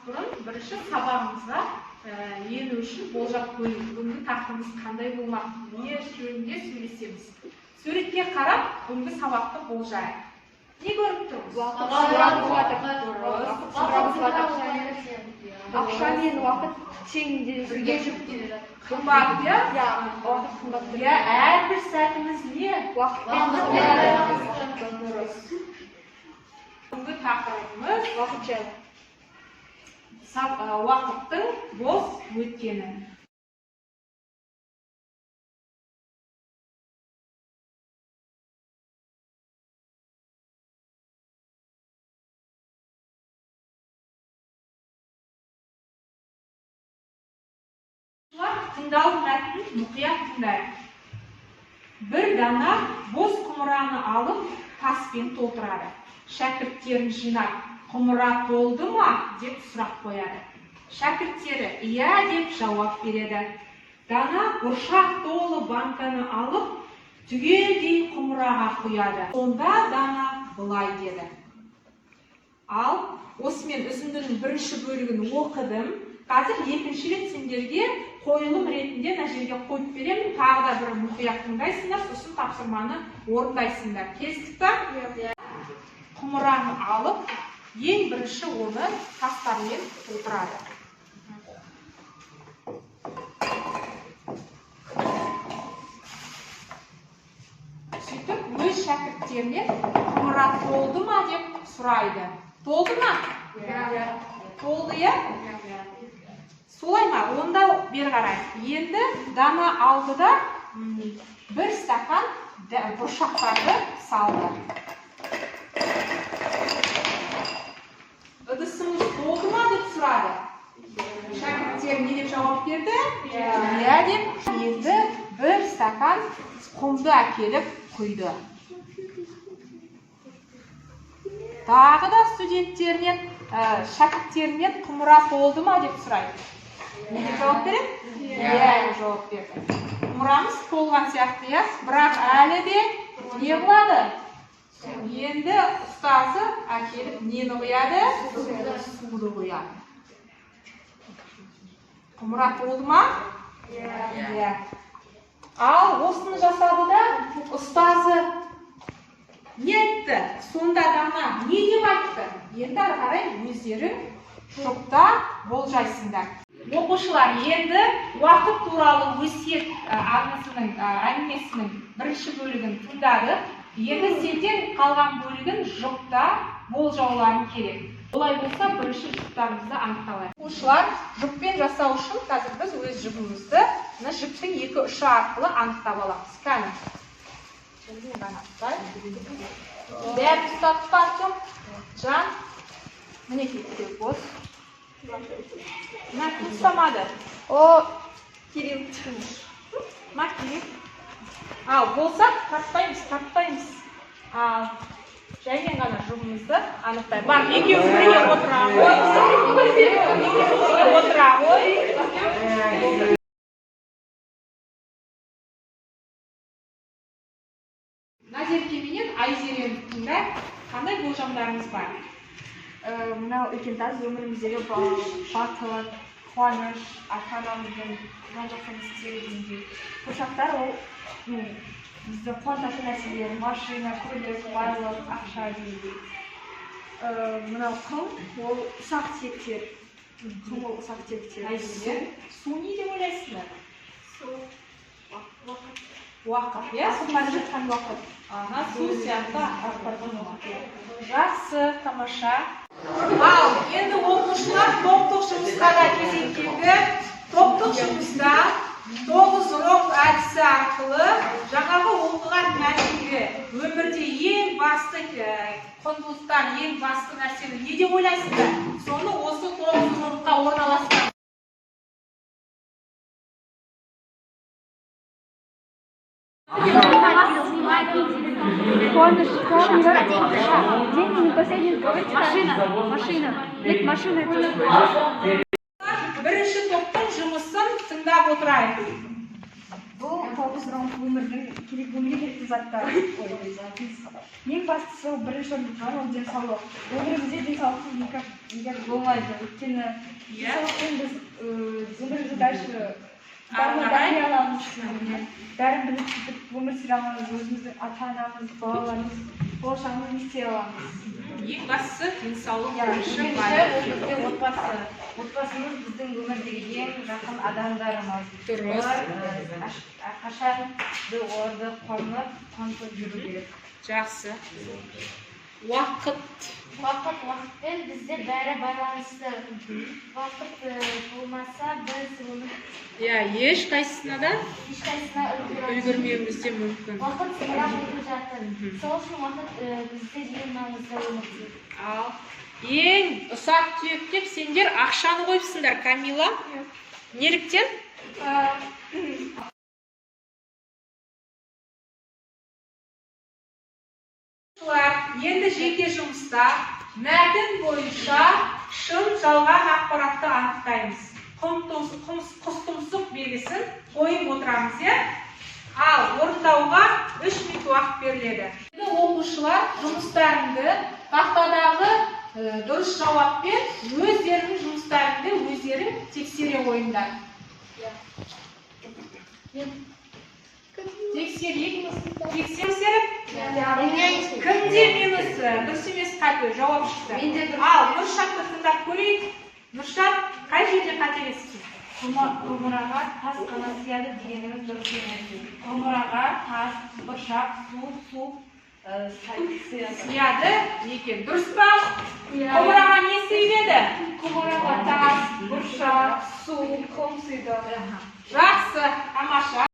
бұрын бірінші сабағымызға ену үшін болжап көрейік. Бүгінгі тақырыбымыз қандай болмақ? Не жөнінде сөйлесеміз? Суретке қарап бүгінгі сабақты болжайық. Не көріп тұрмыз? Ақша мен уақыт тең бірге жүріп келе жатыр. Қымбат, иә? Иә, уақыт қымбат. Иә, әрбір сәтіміз не? Уақытпен. Дұрыс. Бүгінгі тақырыбымыз уақыт жайлы. Уақыттың бос өткені. Тыңдалым мәтінін мұқият тыңдайық. Бір дана бос құмыраны алып, таспен толтырады. Шәкірттерін жинап, құмыра толды ма деп сұрақ қояды. Шәкірттері иә деп жауап береді. Дана бұршақ толы банканы алып, түгелдей құмыраға құяды. Сонда дана былай деді. Ал, осымен үзіндінің бірінші бөлігін оқыдым. Қазір екінші рет сендерге қойылым ретінде мына жерге қойып беремін. Тағы да бір мұқият тыңдайсыңдар, сосын тапсырманы орындайсыңдар. Келістік па? Құмыраны алып, ең бірінші оны тастармен толтырады. Сөйтіп, өз шәкірттерінен құмыра толды ма деп сұрайды. Толды ма? Иә. Толды, иә? Солай ма? Онда бері қарайық. Енді дана алды да, бір стақан бұршақтарды салды. Ыдысымыз толды ма деп сұрады. Шәкірттер не деп жауап берді? Иә деп. Енді бір стақан құмды әкеліп құйды. Тағы да студенттерінен, шәкірттерінен құмыра толды ма деп сұрайды. Не деп жауап береді? Иә деп жауап берді. Құмырамыз толған сияқты, иә? Бірақ әлі де не қылады? Енді ұстазы әкеліп нені құяды? Суды құяды. Құмыра толды ма? Иә. Ал осыны жасады да ұстазы не айтты? Сонда дана не деп айтты? Енді ары қарай өздерің жұпта болжайсыңдар. Оқушылар, енді уақыт туралы өсиет аңызының, әңгімесінің бірінші бөлігін тыңдадық. Енді сендер қалған бөлігін жұпта болжауларың керек. Олай болса, бірінші жұптарымызды анықталайық. Оқушылар, жұппен жасау үшін қазір біз өз жұбымызды мына жіптің екі ұшы арқылы анықтап аламыз. Кәні. Бәрін ұстап па, Артем? Жан, мінекей біреу бос. Мына кім ұстамады? О, Кирилл. Мына Кирилл. Ал, болса, тартпаймыз, тартпаймыз. Ал, жаймен ғана жұбымызды анықтайық. Бар, екеуі бірге отыра ғой. Екеуі бірге отыра ғой. Назерке менен Айзерені тыңдайық. Қандай болжамдарыңыз бар? Мынау үлкен тас өміріміздегі бақыт, қуаныш, ата-анамыздың жан-жақтан істеуі дегендей. Бұршақтар ол, бізді қуантатын нәрселер, машина, көлік, байлық, ақша дегендей. Мынау құм ол ұсақ түйектер. Құм ол ұсақ түйектер. Айзере, су не деп ойлайсыңдар? Су уақыт. Уақыт, иә? Су бара жатқан уақыт. Ага, су сияқты ақпараттан уақыт. Жақсы, тамаша. Ал, енді оқушылар топтық жұмысқа да кезек келді. Топтық жұмыста 9 ромб әдісі арқылы жаңағы оқыған мәтінгі өмірде ең басты құндылықтар, ең басты нәрсені не деп ойлайсыздар? Соны осы 9 ромбқа орналастырып. Қуаныш, деньги не последний. Машина, машина. Нет, машина это. Бірінші топтың жұмысын тыңдап отырайық. Бұл 9 ромб өмірдің керек, өмірге керекті заттар. Ой, ең бастысы ол бірінші орында тұрған ол денсаулық. Өмірімізде денсаулықсыз никак Егер болмайды, өйткені денсаулықпен біз өмірімізді дальше Ары қарай. дами аламыз, бәрін біліп сөйтіп өмір сүре аламыз, өзіміздің ата анамыз, балаларымыз, болашағымызды не істей аламыз. Ең бастысы денсаулық, Иә, бірінші екінші байлық. ол бізде отбасы. Отбасымыз біздің өмірдегі ең жақын адамдарымыз. Дұрыс. Олар әрқашан біз оларды қуанып, қуантып жүру керек. Жақсы. Уақыт. Уақыт, уақытпен бізде бәрі байланысты. Уақыт болмаса, біз өмір Иә, ешқайсысына да ешқайсысына үлгере алмаймыз. үлгермеуіміз де мүмкін. Уақыт зымырап өтіп жатыр. Сол үшін уақыт бізде ең маңызды өмірде. Ал ең ұсақ түйек деп сендер ақшаны қойыпсыңдар, Камила. Неліктен? Оқушылар, енді жеке жұмыста мәтін бойынша шын жалған ақпаратты анықтаймыз. Құс тұмсық белгісін қойып отырамыз, иә? Ал орындауға 3 минут уақыт беріледі. Енді оқушылар, жұмыстарыңды тақтадағы дұрыс жауаппен өздерінің жұмыстарыңды өздерің тексере қойыңдар. Тексерейік. Тексеріп, кімде минус, дұрыс емес қате жауап шықты? Менде дұрыс. Ал Нұршатты тыңдап көрейік. Нұршат, қай жерде қателестің? Құмыраға тас қана сияды дегеніміз дұрыс емес. Құмыраға тас, бұршақ, су сияды. Сияды екен. Дұрыс па? Құмыраға не сыймеді? Құмыраға тас, бұршақ, су, құм сыйды. Жақсы, тамаша.